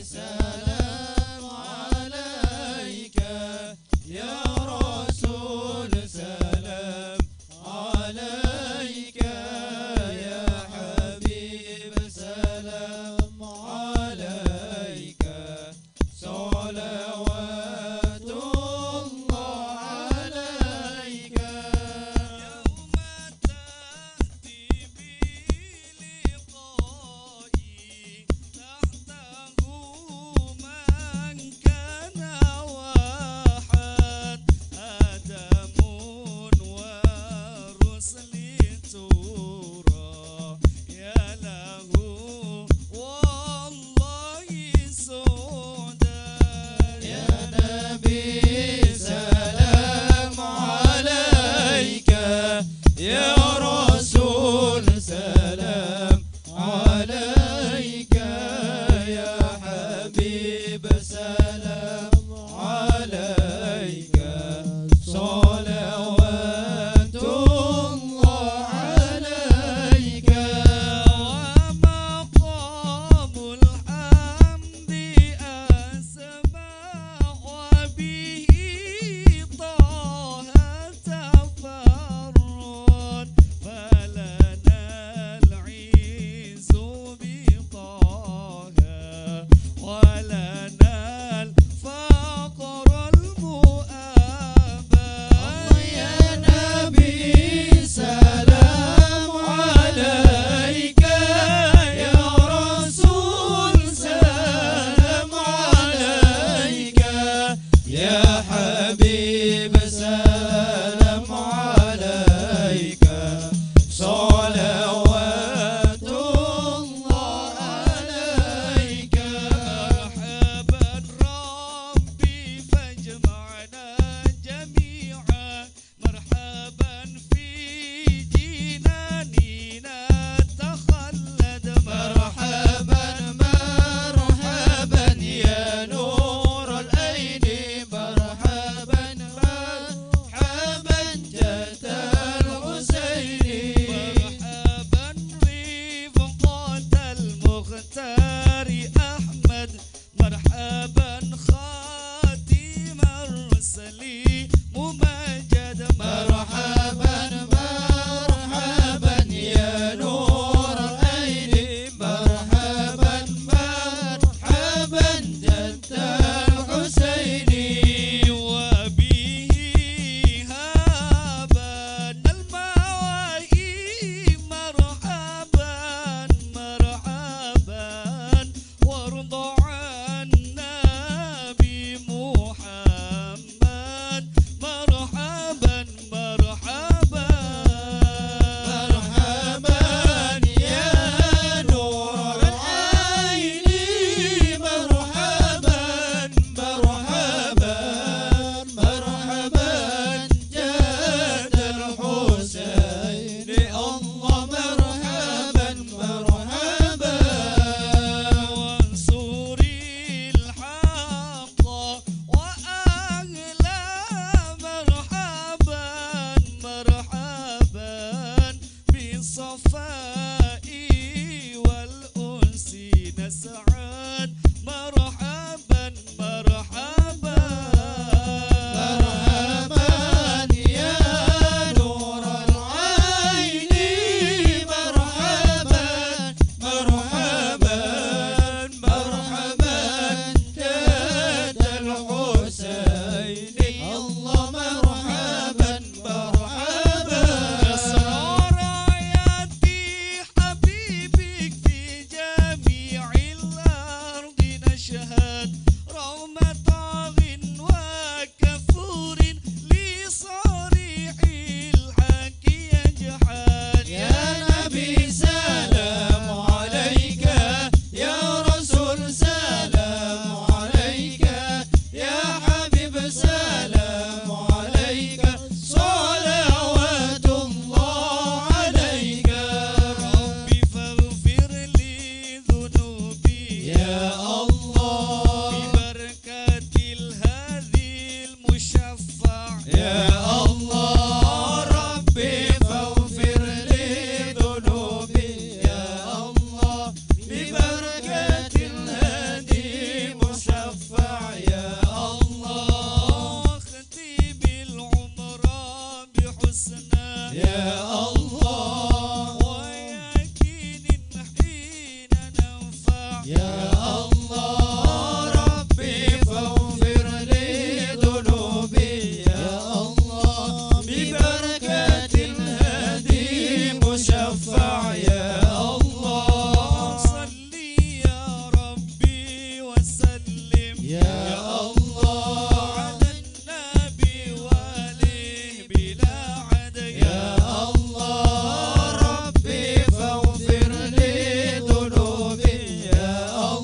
Speaker 4: سلام عليك يا رسول سلام عليك يا حبيب سلام عليك صلوات الله عليك.
Speaker 1: يوم تأتي بلقائي تحته من كان واحد آدم والرسل ترى يا له والله سعدا.
Speaker 4: يا نبي سلام عليك يا رسول سلام عليك يا حبيب سلام عليك صلوات الله عليك.
Speaker 1: ومقام الحمد أسمى وبه طه تفرد فلنا العز بطه ولنا الفقر المؤبد.
Speaker 4: يا نبي سلام عليك يا رسول سلام عليك يا حبيب سلام عليك صلوات الله عليك.
Speaker 1: مرحبا ربي فاجمعنا جميعا مرحبا في جناننا تخلد.
Speaker 4: مرحبا مرحبا يا نور العين مرحبا مرحبا جد الحسين.
Speaker 1: مرحبا رفقة المختار أحمد مرحبا خاتم الرسل ممجد.
Speaker 4: مرحبا مرحبا يا نور العين مرحبا مرحبا جد الحسين.
Speaker 1: وبه هابنا المواهي مرحبا مرحبا وارض عنا بمحمد مرحبا مرحبا.
Speaker 4: مرحبا يا نور العين مرحبا مرحبا مرحبا جد الحسين الله مرحبا مرحبا.
Speaker 1: وانصر الحق وأهلا مرحبا مرحبا بالصفاء والأنس نسعد مرحبا مرحبا.
Speaker 4: مرحبا يا نور العين مرحبا مرحبا مرحبا جد الحسين الله مرحبا مرحبا.
Speaker 1: أسرار آياتي حبيبك في جميع الأحوال.
Speaker 4: يا الله ربي فاغفر لي ذنوبي يا الله ببركة الهادي مشفع يا الله
Speaker 3: صلي يا ربي وسلم
Speaker 4: يا الله
Speaker 3: على النبي وآله بلا عدد
Speaker 4: يا الله ربي فاغفر لي ذنوبي يا الله.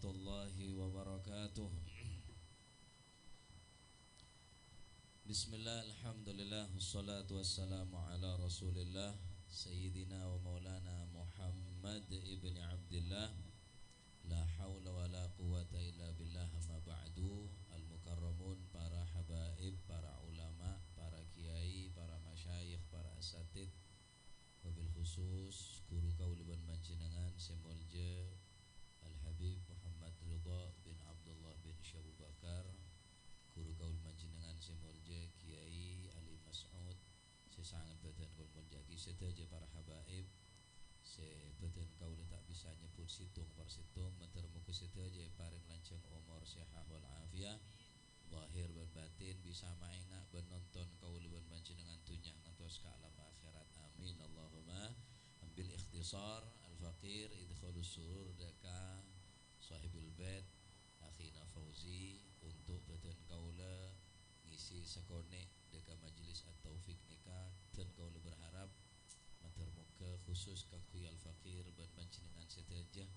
Speaker 3: warahmatullahi wabarakatuh. Bismillah, alhamdulillah, wassalatu wassalamu ala rasulillah Sayyidina wa maulana Muhammad ibni Abdillah. La hawla wa la quwata illa billah, amma ba'du. Al-mukarramun, para habaib, para ulama, para kiai, para masyayikh, para asatid, wabil khusus guru kauliban panjenengan semolje Al-Habib Muhammad Ridha bin Abdullah bin Syabu Bakar, guru kaul panjenengan semolje Kiai Ali Mas'ud, sesangat badan kaul muljaki sedaja para habaib, sebadan kaul tak bisa nyebut situng per situng, mentermuku sedaja paring lanceng umur sehat wal afiyah, zahir dan batin bisa maengak benonton kaul panjenengan dunya ngantos ka alam akhirat. Amin Allahumma. Ambil ikhtisar al-faqir idkhalus surur daka sahibul bait akhina Fauzi untuk badan kaula ngisi sekone deka majelis at-taufik nikah, dan kaula berharap matur muka khusus kanggo al-faqir ban panjenengan sedaja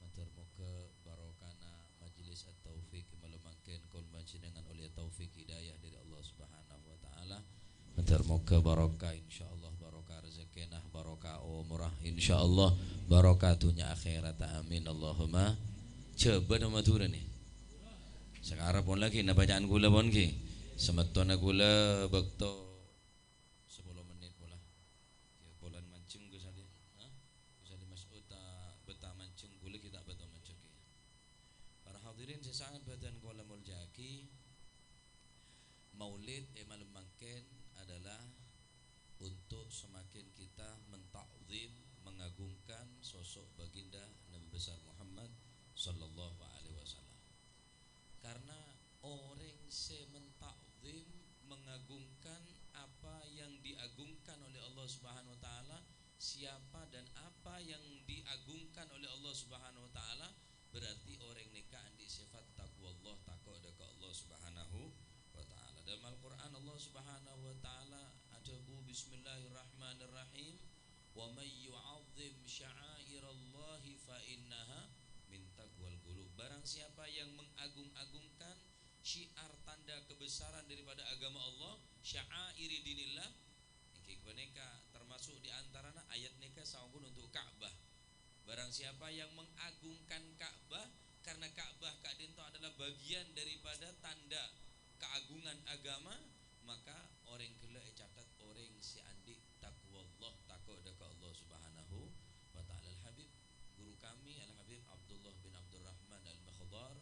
Speaker 3: matur muka barokana majelis at-taufik malamangken kaul panjenengan oleh taufik hidayah dari Allah Subhanahu wa taala. Matur muka barokah insyaallah, barokah rezekinah, barokah umrah insyaallah, barokah dunia akhirat. Amin Allahumma. Coba nama matura nih. Sekarang pun lagi nak bacaan gula pun ki. Semetona gula bekto 10 menit pula. Ya bolan mancing ke sali. Ha? Ke sali Mas'ud tak betah mancing gula kita betah mancing ki. Para hadirin saya sangat badan kula muljaki. Maulid malam mangken adalah untuk semakin kita mentakzim, mengagungkan sosok baginda Nabi besar Muhammad sallallahu alaihi wasallam. Karena orang se mentakzim, mengagungkan apa yang diagungkan oleh Allah Subhanahu wa taala, siapa dan apa yang diagungkan oleh Allah Subhanahu wa taala, berarti orang nikah di sifat takwa Allah, takwa dekat Allah Subhanahu wa taala. Dalam Al-Qur'an Allah Subhanahu wa taala ada bu bismillahirrahmanirrahim, wa may yu'azzim sya'airallahi fa innaha min taqwal qulub. Barang siapa yang mengagung-agungkan syiar tanda kebesaran daripada agama Allah, sya'airi dinillah, iki boneka termasuk di antaranya ayat neka sampun untuk Ka'bah. Barang siapa yang mengagungkan Ka'bah, karena Ka'bah Kak Dinto adalah bagian daripada tanda keagungan agama, maka orang gila catat orang si andi takwa Allah, takwa dekat Allah Subhanahu wa taala. Al-Habib guru kami Al-Habib Abdullah bin Abdurrahman Al-Makhdar,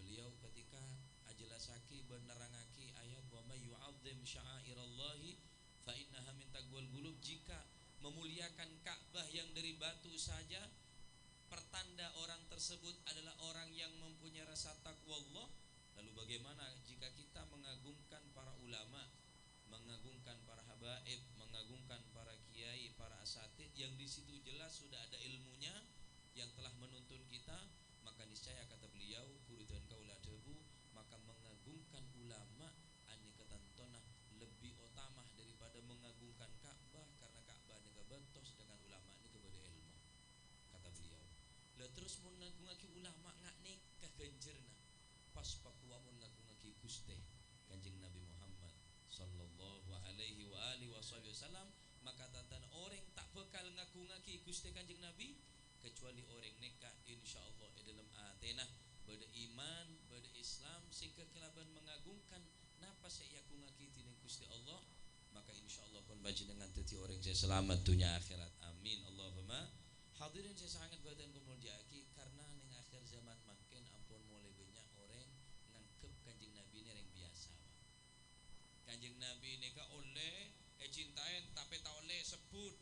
Speaker 3: beliau ketika ajelasaki benerangaki ayat wa may yu'azzim sya'airallahi fa innaha min taqwal qulub, jika memuliakan Ka'bah yang dari batu saja pertanda orang tersebut adalah orang yang mempunyai rasa takwa Allah, lalu bagaimana jika kita mengagungkan para ulama, mengagungkan para habaib, mengagungkan para kiai, para asatid yang di situ jelas sudah ada ilmunya yang telah menuntun kita, maka niscaya kata beliau guru dan kaula debu, maka mengagungkan ulama ani ketentonah lebih utama daripada mengagungkan Ka'bah, karena Ka'bah ini kebentos dengan ulama ini kepada ilmu, kata beliau. Lah terus mun ngagungake ulama ngak nikah ganjerna pas pakuwa mun ngagungake Gusti Kanjeng Nabi Muhammad sallallahu alaihi wa alihi wasallam, maka tantan orang tak bakal ngagungake Gusti Kanjeng Nabi kecuali orang nikah insyaallah di dalam atenah pada iman, pada Islam sehingga kelaban mengagungkan napa saya agungake dening Gusti Allah, maka insyaallah kon panjenengan dadi orang saya selamat dunia akhirat. Amin Allahumma. Hadirin saya sangat badan kumuljaki, karena ning akhir zaman makin ampun mulai banyak orang nganggep Kanjeng Nabi ini yang biasa. Kanjeng Nabi ini ka oleh cintain tapi tak oleh sebut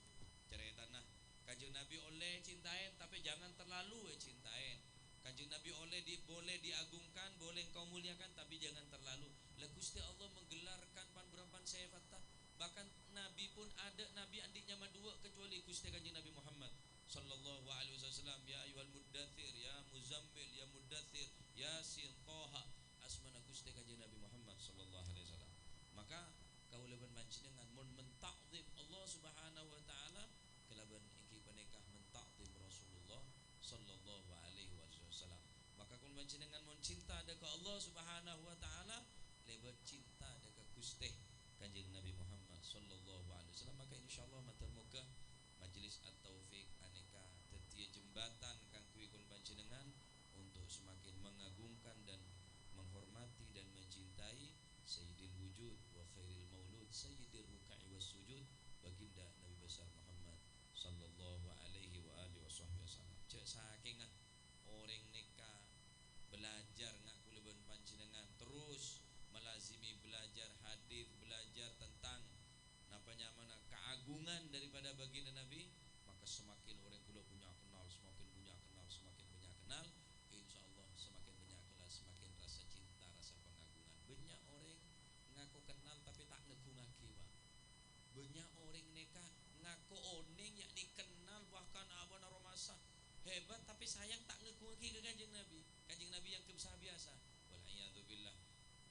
Speaker 3: ceritana. Kanjeng Nabi oleh cintain tapi jangan terlalu cintain. Kanjeng Nabi oleh boleh diagungkan, boleh engkau muliakan tapi jangan terlalu. Lah Gusti Allah menggelarkan pan berampan sifat, bahkan Nabi pun ada nabi andiknya madua kecuali Gusti Kanjeng Nabi Muhammad sallallahu alaihi wasallam, ya ayyuhal muddatsir, ya muzammil, ya muddatsir, yasin, toha, asmana Gusti Kanjeng Nabi Muhammad sallallahu alaihi wasallam. Maka kaulaban panjenengan mun mentakzim Allah Subhanahu wa taala kelaban ingki panekah mentakzim Rasulullah sallallahu alaihi wasallam. Maka Allah Subhanahu wa taala lebat cinta dekat Gusti Kanjeng Nabi Muhammad sallallahu alaihi wasallam. Maka insyaallah matur muga majelis At-Taufik aneka dadi jembatan kang kuwi kun panjenengan untuk semakin mengagungkan dan menghormati dan mencintai Sayyidil Wujud wa Khairil Maulud Sayyidir Ruka'i was Sujud baginda Nabi besar Muhammad sallallahu alaihi wa alihi wasallam. Cek saking orang neka belajar ngaku leben panjenengan terus melazimi belajar hadis, belajar tentang napanya mana keagungan daripada baginda Nabi, maka semakin orang kula punya kenal, semakin punya kenal, semakin punya kenal, insyaallah semakin banyak kenal, semakin rasa cinta, rasa pengagungan. Banyak orang ngaku kenal tapi tak ngegungake, Pak. Banyak orang neka ngaku oning yakni kenal bahkan abana romasa hebat tapi sayang tak ngegungake ke Kanjeng Nabi. Kanjeng Nabi yang kebesar biasa. Waliyadzubillah.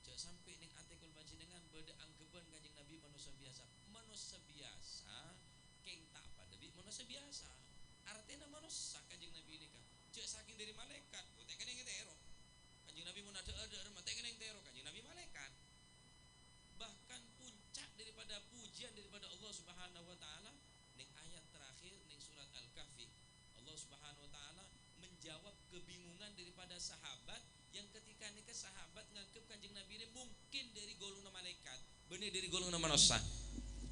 Speaker 3: Jangan sampai ning ate kul panjenengan beda anggapan Kanjeng Nabi manusia biasa. Manusia biasa keng tak pada bi manusia biasa. Artinya manusia Kanjeng Nabi ini kah. Cek saking dari malaikat, utek kene tero. Kanjeng Nabi mun ada mate kene tero, Kanjeng Nabi malaikat. Bahkan puncak daripada pujian daripada Allah Subhanahu wa taala ning ayat terakhir ning surat Al-Kahfi. Allah Subhanahu wa taala menjawab kebingungan daripada sahabat yang ketika nika sahabat nganggep Kanjeng Nabi ini mungkin dari golongan malaikat, benih dari golongan manusia.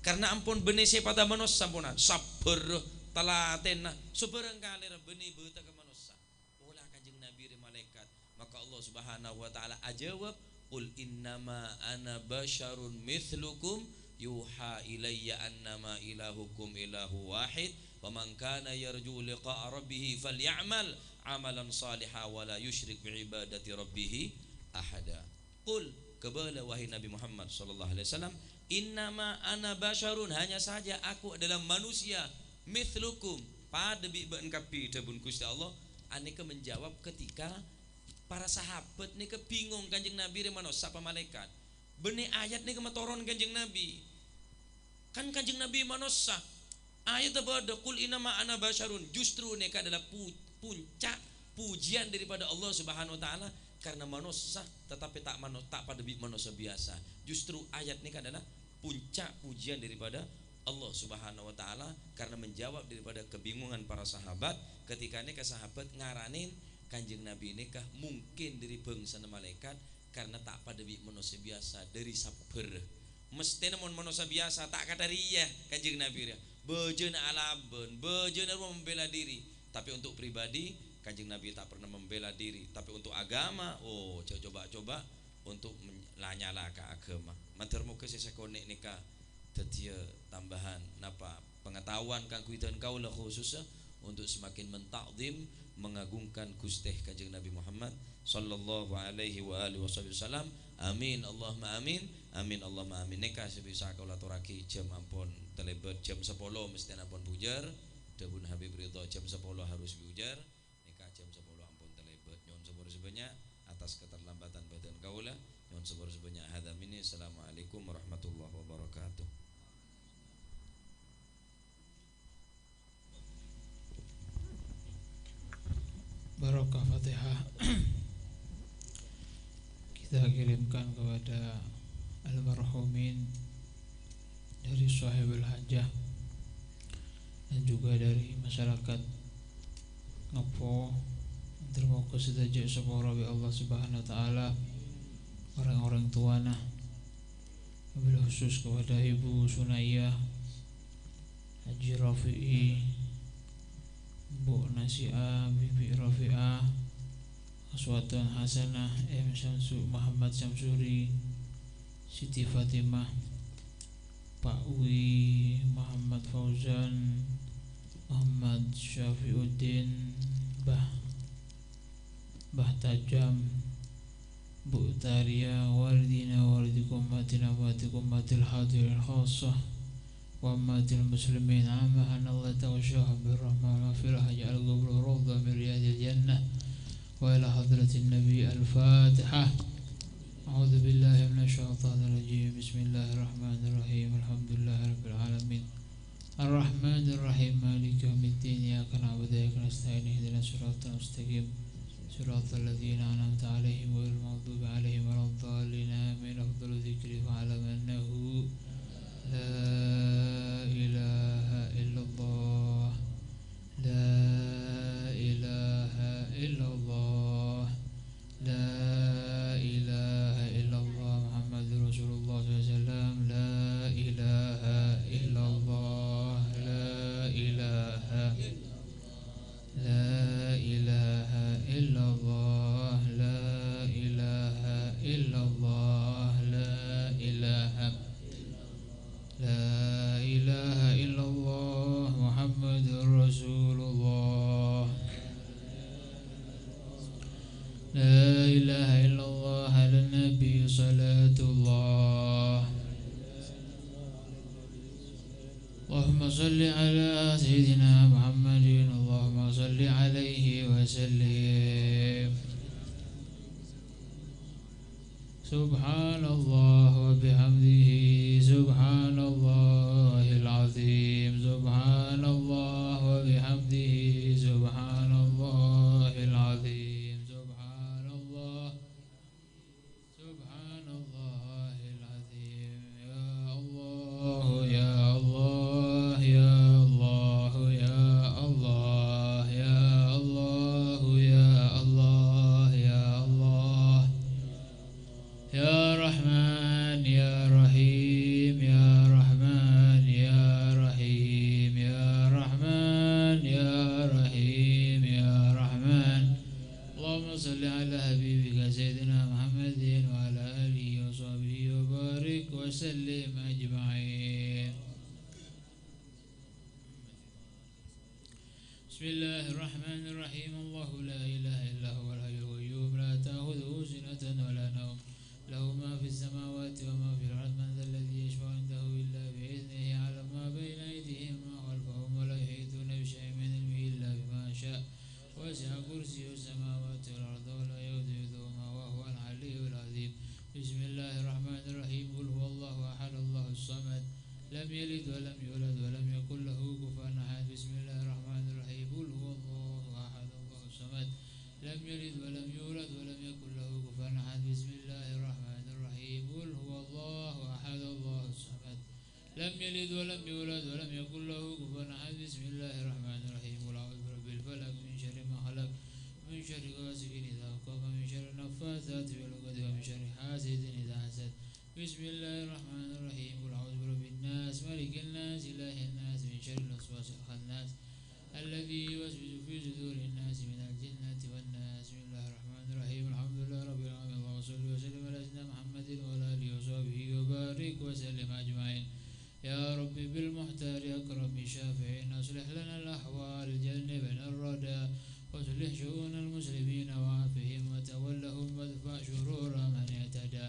Speaker 3: Karena ampun benih sifat manusia ampunan, sabar telaten sebarang kali benih buta ke manusia. Olah Kanjeng Nabi dari malaikat, maka Allah Subhanahu wa taala ajawab, qul innama ana basyarun mithlukum yuha ilayya annama ilahukum ilahu wahid wa man kana yarju liqa'a rabbih falyamal amalan salihan wa la yusyrik bi'ibadati rabbih ahada. Qul kebala wahai Nabi Muhammad sallallahu alaihi wasallam, innama ana basyarun, hanya saja aku adalah manusia, mithlukum pada bi ben kapi debun Gusti Allah. Aneka menjawab ketika para sahabat nika bingung Kanjeng Nabi re manusia apa malaikat. Benih ayat nika metoron Kanjeng Nabi. Kan Kanjeng Nabi manusia. Ayat apa qul innama ana basyarun, justru neka adalah puncak pujian daripada Allah Subhanahu wa taala karena manusia tetapi tak pada manusia biasa. Justru ayat neka adalah puncak pujian daripada Allah Subhanahu wa taala karena menjawab daripada kebingungan para sahabat ketika neka sahabat ngaranin Kanjeng Nabi nikah mungkin dari bangsa malaikat karena tak pada manusia biasa dari sabar. Mesti namun manusia biasa tak kata riyah Kanjeng Nabi ya. Bejena alaben, bejena membela diri. Tapi untuk pribadi Kanjeng Nabi tak pernah membela diri. Tapi untuk agama, oh coba-coba untuk lanyala ke agama. Matur muga sesekone nikah dadi tambahan napa pengetahuan kang kuwi kaula khususnya untuk semakin mentakzim mengagungkan Gusti Kanjeng Nabi Muhammad sallallahu alaihi wa alihi wasallam. Amin Allahumma amin. Amin Allahumma amin. Nikah sebisa kaula aturake jam ampun telebet jam 10 mesti ampun bujar. Debun Habib Ridho jam 10 harus bujar. Nikah jam 10 ampun telebet. Nyuwun sepuro sebanyak atas keterlambatan badan kaula. Nyuwun sepuro sebanyak hadza minni. Assalamualaikum warahmatullahi wabarakatuh.
Speaker 1: Barokah Fatihah kita kirimkan kepada almarhumin dari Sahibul Hajah dan juga dari masyarakat Ngepo. Terima kasih saja sepura bi Allah Subhanahu wa taala, orang-orang tuana, wabil khusus kepada Ibu Sunayah, Haji Rafi'i, Bu Nasi'ah, Bibi Rafi'ah, Aswatun Hasanah, M. Syamsu, Muhammad Syamsuri, Siti Fatimah, Pak Wi, Muhammad Fauzan, Muhammad Syafiuddin, Bah Tajam, Bu Taria, walidina walidikum, matina matikum, matil hadirin khassah wa matil muslimin amahan Allah taghshahum birrahmah wa fil hajjal qabru rawdha min riyadil jannah wa ila hadratin nabi al-fatihah. A'udzu billahi minasyaitonir rajim. Bismillahirrahmanirrahim. Alhamdulillahirabbil alamin. Arrahmanir rahim. Maliki yaumiddin. Iyyaka na'budu wa iyyaka nasta'in. Ihdinas siratal mustaqim. صراط الذين أنعمت عليهم غير المغضوب عليهم ولا الضالين آمين. أفضل الذكر فاعلم أنه لا إله إلا الله، لا إله إلا الله، لا إله إلا الله، محمد رسول الله صلى الله عليه وسلم. لا إله إلا الله، لا إله، لا إله إلا الله، لا إله إلا الله، لا إله، لا إله إلا الله، محمد رسول الله. لا إله إلا الله، على النبي صلاة الله. اللهم صل على سيدنا محمد، اللهم صل عليه وسلم. سبحان الله وبحمده، سبحان الله العظيم، سبحان الله وبحمده، سبحان الله العظيم، سبحان الله، سبحان الله العظيم. يا الله، يا الله، يا الله، يا الله، يا الله، يا الله، يا الله، يا رحمن، يا رحيم، يا رحمن، يا رحيم، يا رحمن، يا رحيم، يا رحمن. اللهم صل على حبيبك سيدنا محمد وعلى آله وصحبه وبارك وسلم أجمعين. بسم الله الرحمن الرحيم. الله لا إله إلا هو الحي القيوم، لا تأخذه سنة ولا نوم، له ما في السماوات وما في الأرض، من ذا الذي يشفع عنده إلا بإذنه، يعلم ما بين أيديهم وما خلفهم، ولا يحيطون بشيء من علمه إلا بما شاء، وسع كرسيه السماوات والأرض ولا يؤوده حفظهما وهو العلي العظيم. بسم الله الرحمن الرحيم. قل هو الله أحد، الله الصمد، لم يلد ولم يولد ولم يكن له كفوا أحد. بسم الله الرحمن الرحيم. قل هو الله أحد، الله الصمد، لم يلد ولم يولد ولم يكن له كفوا أحد. بسم الله الرحمن الرحيم. قل هو الله أحد، الله الصمد، لم يلد ولم يولد ولم يكن له كفوا أحد. بسم الله الرحمن الرحيم. قل أعوذ برب الفلق، من شر ما خلق، من شر غاسق إذا وقب، من شر النفاثات في العقد، ومن شر حاسد إذا حسد. بسم الله الرحمن الرحيم. قل أعوذ برب الناس، ملك الناس، إله الناس، من شر الوسواس الخناس الذي يوسوس في صدور الناس من الجنة والناس. بسم الله الرحمن الرحيم. الحمد لله رب العالمين، اللهم صل وسلم على سيدنا محمد وعلى آله وصحبه وبارك وسلم أجمعين. يا رب بالمختار أكرم شافعين، أصلح لنا الأحوال، جنبنا الردى، واصلح شؤون المسلمين وعافهم وتولهم، وادفع شرور من اعتدى.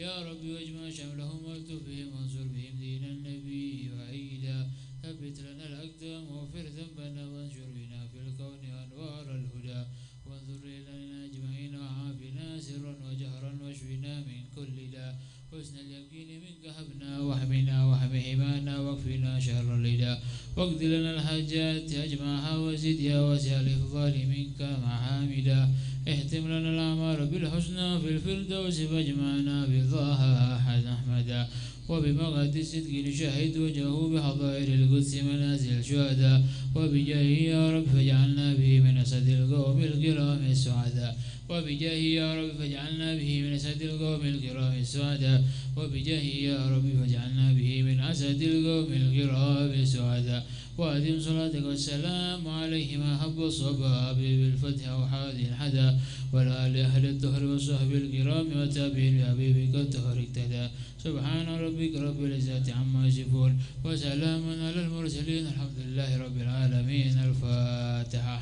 Speaker 1: يا رب واجمع شملهم والتف بهم، وانصر بهم دين النبي وعيدا. ثبت لنا الأقدام واغفر ذنبنا، وانشر بنا في الكون أنوار الهدى، وانظر إلينا أجمعين وعافنا سرا وجهرا، واشفنا من كل داء. حسن اليقين منك هبنا، واحمنا واحم حمانا، واكفنا شر الرداء، واقض لنا الحاجات أجمعها، وزد يا واسع الإفضال منك محامدا. اهتم لنا الأعمال بالحسنى في الفردوس، فاجمعنا بضاها أحد أحمدا. وبمغد الصدق نشاهد وجهه بحضائر القدس منازل الشهداء. وبجاهه يا رب فاجعلنا به من أسد القوم الكرام السعداء. وبجاهه يا رب فاجعلنا به من أسد القوم الكرام السعداء. وبجاهه يا رب فاجعلنا به من أسد القوم الكرام السعداء. وأدم صلاتك والسلام عليه ما هب الصباب بالفتح وحادي الحدا، والآل أهل الطهر والصحب الكرام وتابعين بحبيبك الطهر اقتدى. سبحان ربك رب العزة عما يصفون، وسلام على المرسلين، الحمد لله رب العالمين. الفاتحة.